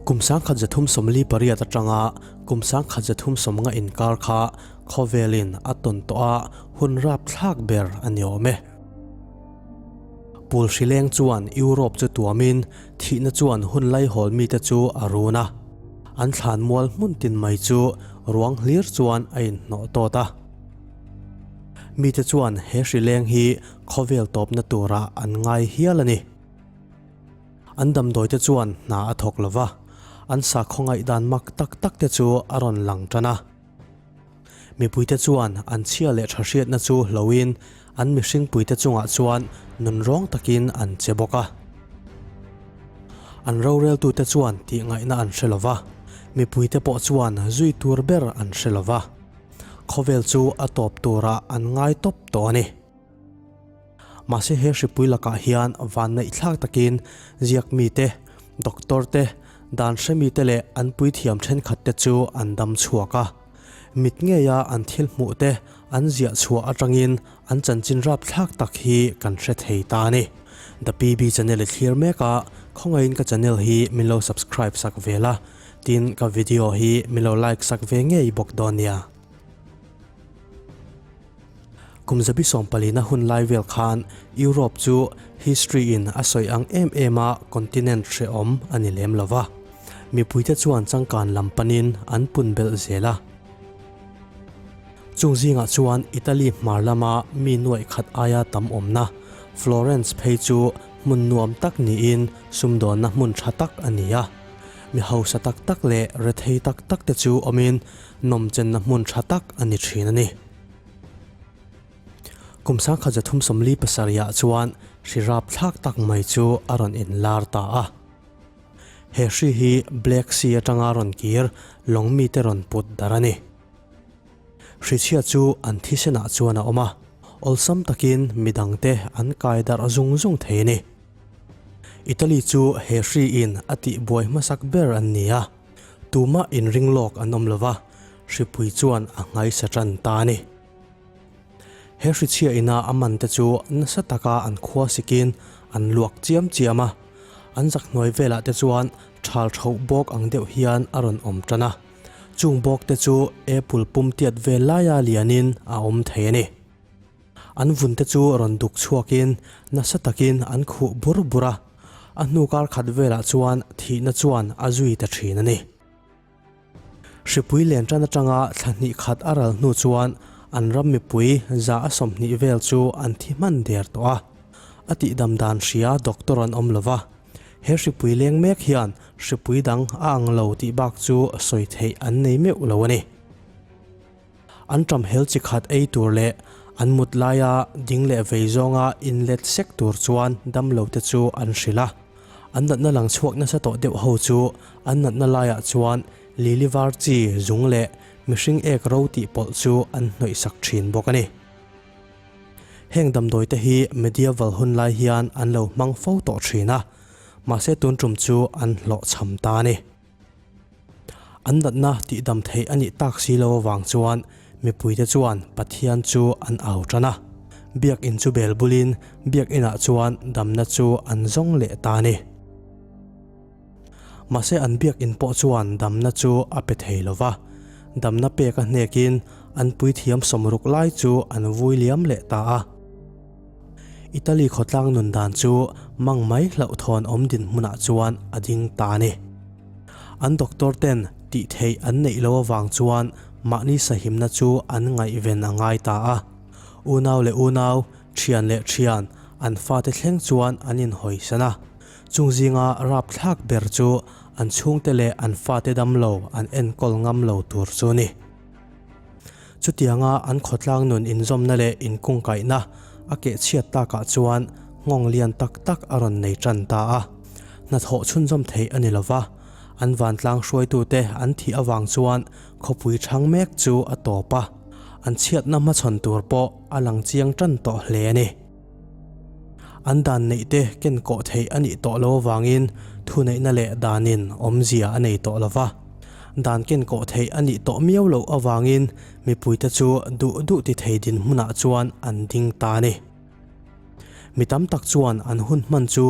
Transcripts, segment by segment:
Kum 1348 atanga kum 1350 inkar kha khawvelin a tawn tawh a, hun rapthlak ber a ni awm e. Pul hrileng chuan Europe chu tuamin thihna chuan hun laihawl mite chu a run a, an thlanmual hmun tin mai chu ruang hlir chuan a inhnawh tawt a. Mite chuan he hrileng hi khawvel tawpna turah an ngai hial a ni. An damdawite chuan hna a thawk lo va, an sakhaw ngaihdan mak tak tak te chu a rawn lang tan a. Mipuite chuan an chhia leh tha hriatna chu hloin an mihringpuite chungah chuan nunrawng takin an che bawk a. An roreltute chuan tihngaihna an hre lo va, mipuite pawh chuan zui tur ber an hre lo va. Khawvel chu a tawp turah an ngai tawp tawh a ni. Mahse he hripui lakah hian vanneihthlak takin ziak mite, doctor te, dan hre mite leh an puithiam thenkhat te chu an dam chhuak a. Mit ngeia an thil hmuh te an ziah chhuah atangin an chanchin rapthlak tak hi kan hre thei ta a ni. The PB channel i thlir mek a, khawngaihin ka channel hi min lo subscribe sak ve la, tin ka video hi min lo like sak ve ngei bawk dawn nia. Kum 140na hun lai vel khan Europe chu history in a sawi ang em em a continent hrehawm a ni lem lo va. Mipuite chuan changkan lam panin an pun belh zel a. Chung zingah chuan Italy hmar lama mi nuaih khat aia tam awmna Florence phei chu hmun nuam tak niin sumdawnna hmun tha tak a ni a. Mi hausa tak tak leh rethei tak tak te chu awmin nawmchenna hmun tha tak a ni thin a ni. Kum 1347 ah chuan hri rapthlak tak mai chu a rawn inlar ta a. He hri hi Black Sea atanga rawn kir lawng mite rawn put darh a ni. Hrichhia chu an thisenah chuan a awm a, awlsam takin midangte an kai darh zung zung thei a ni. Italy chu he hri in a tihbuai hmasak ber an ni a. Tumah inring lawk an awm lova, hripui chuan a nghaisa tan ta a ni. He hrichhia ina a man te chu nasa taka an khua sikin an luak chiam chiam a, an zak hnuai velah te chuan thal thauh bawk ang deuh hian a rawn awm tan a, chung bawk te chu apple pum tiat vel laia lianin a awm thei a ni. An vun te chu rawn duk chhuakin nasa takin an khuh bur bur a, a hnu kar khat velah chuan thihna chuan a zui ta thin a ni. Hripui len tan atanga thla hnih khat a ral hnu chuan an ram mipui za a 20 vel chu an thi hman der tawh a, a tihdam dan hria doctor an awm lova, he hripui leng mek hian hripui dang a ang lo tih bak chu sawi theih an nei meuh lo a ni. An ṭam hel chi khat ei tur leh an mut laia ding leh vei zawnga inlet sek tur chuan damlo te chu an hrilh a. An natna lang chhuak nasa tawh deuh ho chu an natna laiah chuan lili var chi zung leh mihring ek ro tih pawlh chu an hnawih sak ṭhin bawk a ni. Heng damdawi te hi medieval hun lai hian an lo hmang fo tawh ṭhin a, mahse tun ṭum chu an hlawhchham ta a ni. An natna tihdam theih a nih tak si lo avang chuan mipuite chuan Pathian chu an au tan a. Biakinn chu bel bulin biakinah chuan damna chu an zawng leh ta a ni. Mahse an biakinn pawh chuan damna chu a pe thei lo va, damna pek a hnekin an puithiam 60 lai chu an vui liam leh ta a. Italy khawtlang nun dan chu mang mai hlauhthawn awm dinhmunah chuan a ding ta a ni. An doctor ten tih theih an neih loh avang chuan mahni sahimna chu an ngaihven a ngai ta a. Unau leh unau, thian leh thian, an fate thleng chuan an inhawisan a. Chung zinga rapthlak ber chu an chhungte leh an fate damlo an enkawl ngam lo tur chu a ni. Chutianga an khawtlang nun inzawmna leh inkungkaihna a kehchhiat takah chuan nghawng lian tak tak a rawn nei tan ta a. Hnathawh chhunzawm theih a ni lo va, an vantlang hruaitute an thih avang chuan khawpui chhang mek chu a tawp a, an chhiatna hmachhawn tur pawh a lang chiang tan tawh hle a ni. An dan neihte ken kawh theih a nih tawh lo avangin thuneihna leh danin awmzia a nei tawh lo va. Dan ken kawh theih a nih tawh miau loh avangin mipuite chu duh duh ti thei dinhmunah chuan an ding ta a ni. Mi tam tak chuan an hun hman chu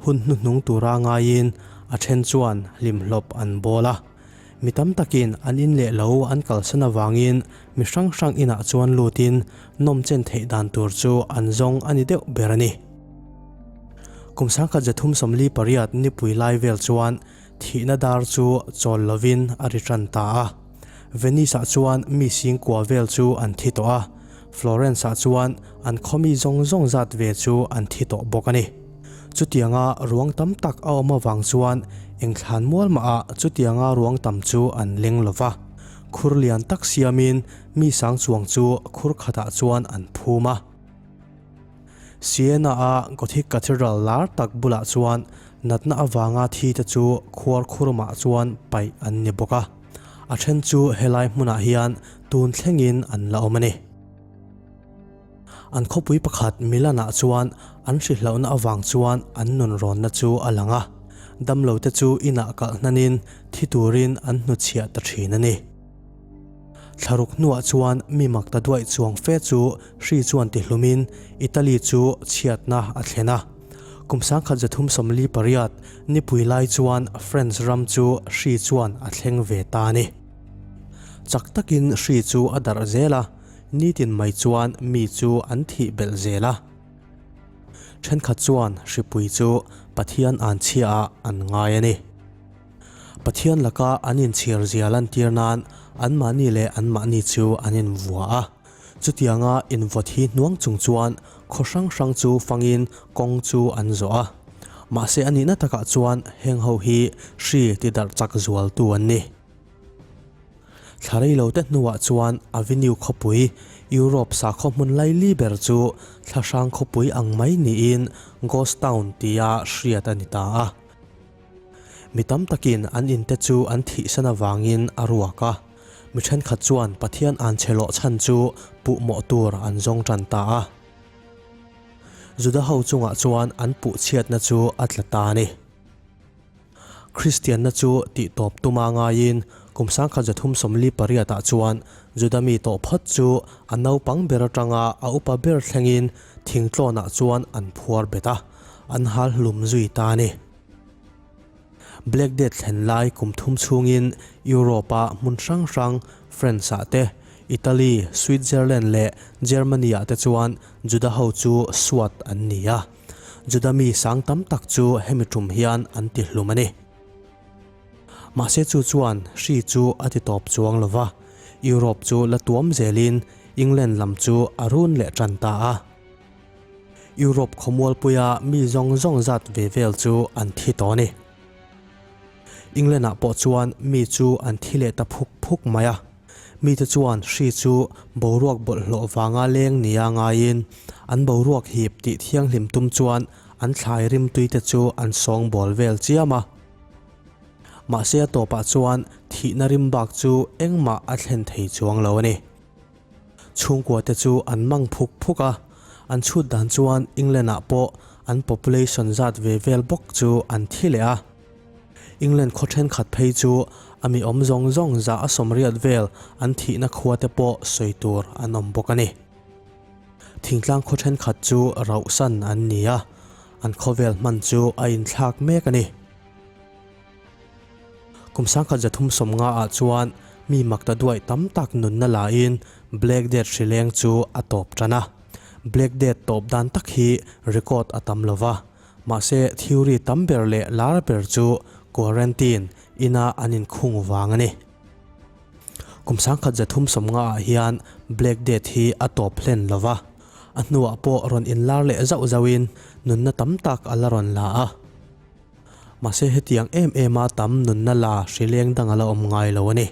hun hnuhnung tura ngaiin a then chuan hlimhlawp an bawl a. Mi tam takin an in leh lo an kalsan avangin mi hrang hrang inah chuan lutin nawmchen theih dan tur chu an zawng a ni deuh ber a ni. Kum sangkhat 348 nipui lai vel chuan thihna dar chu chawl lovin a ri tan ta a. Venice-ah chuan mi singkua vel chu an thi tawh a, Florence-ah chuan an khaw mi zawng zawng zat ve chu an thi tawh bawk a ni. Chutianga ruang tam tak a awm avang chuan eng thlan mual mahah chutianga ruang tam chu an leng lo va. Khur lian tak siamin mi sang chuang chu khur khatah chuan an phum a. Siena-a Gothic Cathedral lar tak bulah chuan natna avanga thi te chu khuar khurmah chuan paih an ni bawk a. A then chu helai hmunah hian tun thlengin an la awm a ni. An khawpui pakhat Milan-ah chuan an hrihlauhna avang chuan an nunrawnna chu a lang a, damlote chu inah kalh hnanin thi turin an hnuchhiah ta thin a ni. Thlaruk hnuah chuan mi mak ta duaih chuang fe chu hri chuan tihlumin Italy chu chhiatna a thlen a. Kum 1348 nipui lai chuan France ram chu hri chuan a thleng ve ta a ni. Chak takin hri chu a darh zel a. Nitin mai chuan mi chu an thih belh zel a. Thenkhat chuan hripui chu Pathian an chhiaah an ngai a ni. Pathian laka an inchhir zia lantir nan anmahni leh anmahni chu an invua a. Chutianga invawt hi hnuang chung chuan khaw hrang hrang chu fangin kawng chu an zawh a. Mahse a nihna takah chuan heng ho hi hri tidarh chak zualtu an ni. Thla rei lo te hnuah chuan Avenue khawpui, Europe sakhaw hmun laili ber chu thlahrang khawpui ang mai niin Ghost Town tia hriat a ni ta a. Mi tam takin an inte chu an thihsan avangin a ruak a, mi thenkhat chuan Pathian an che lawh chhan chu puhmawh tur an zawng tan ta a. Juda ho chungah chuan an puhchhiatna chu a tla ta a ni. Kristianna chu tihtawp tuma ngaiin kum 1348 ah chuan Juda mi tawh phawt chu a naupang ber atanga a upa ber thlengin thingtlawnah chuan an phuar bet a, an hal hlum zui ta a ni. Black Death thlen lai kum thum chhungin Europe-a hmun hrang hrang France-ah te, Italy, Switzerland leh Germany-ah te chuan Juda ho chu suat an ni a. Juda mi sang tam tak chu hemi tum hian an ti hlum a ni. Mahse chu chuan hri chu a ti tawp chuang lo va, Europe chu la tuam zelin England lam chu a run leh tan ta a. Europe khawmualpuia mi zawng zawng zat ve vel chu an thi tawh a ni. England-ah pawh chuan mi chu an thi leh ta phuk phuk mai a. Mite chuan hri chu boruak bawlhhlawh vanga leng nia ngaiin an boruak hip tih thianghlim tum chuan an thlai rimtuite chu an sawngbawl vel chiam a. Mahse a tawpah chuan thihna rim bak chu engmah a thlen thei chuang lo a ni. Chhungkuate chu an mang phuk phuk a, an chhut dan chuan England-ah pawh an population zat ve vel bawk chu an thi leh a. England khaw thenkhat phei chu a mi awm zawng zawng zah a sawmriat vel an thihna khua te pawh sawi tur an awm bawk a ni. Thingtlang khaw thenkhat chu rauhsan an ni a, an khawvel hman chu a inthlak mek a ni. Kum 1350 ah chuan mi makta duaih tam tak nunna lain Black Death hrileng chu a tawp tan a. Black Death tawp dan tak hi record a tam lova. Mahse theory tam ber leh lar ber chu quarantine ina an inkhung vang a ni. Kum 1350 ah hian Black Death hi a tawp hlen lova, a hnuah pawh rawn inlar leh zauh zauhin nunna tam tak a la rawn la a. Mahse hetiang em ema tam nunna la hrileng dang a la awm ngai lo a ni.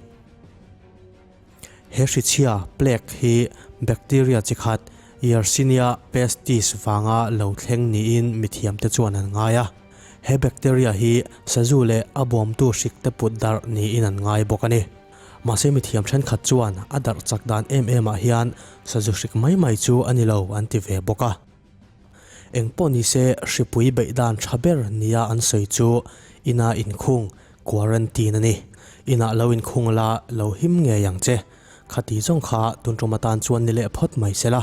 He hrichhia, plague, hi bacteria chi khat Yersinia pestis vanga lo thleng niin mithiamte chuan an ngai a. He bacteria hi sazu leh a bawmtu hrik te put darh niin an ngai bawk a ni. Mahse mithiam thenkhat chuan a darh chak dan em em ah hian sazu hrik mai mai chu a ni lo an ti ve bawk a. Engpawh nise hripui beih dan tha ber nia an sawi chu ina inkhung, quarantine, a ni. Inah lo inkhung la lo him ngei ang che. Khati zawng kha tun tum atan chuan ni leh phawt mai se la,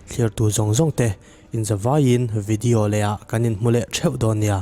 thlirtu zawng zawng te inzavaiin video leh ah kan inhmu leh theuh dawn nia.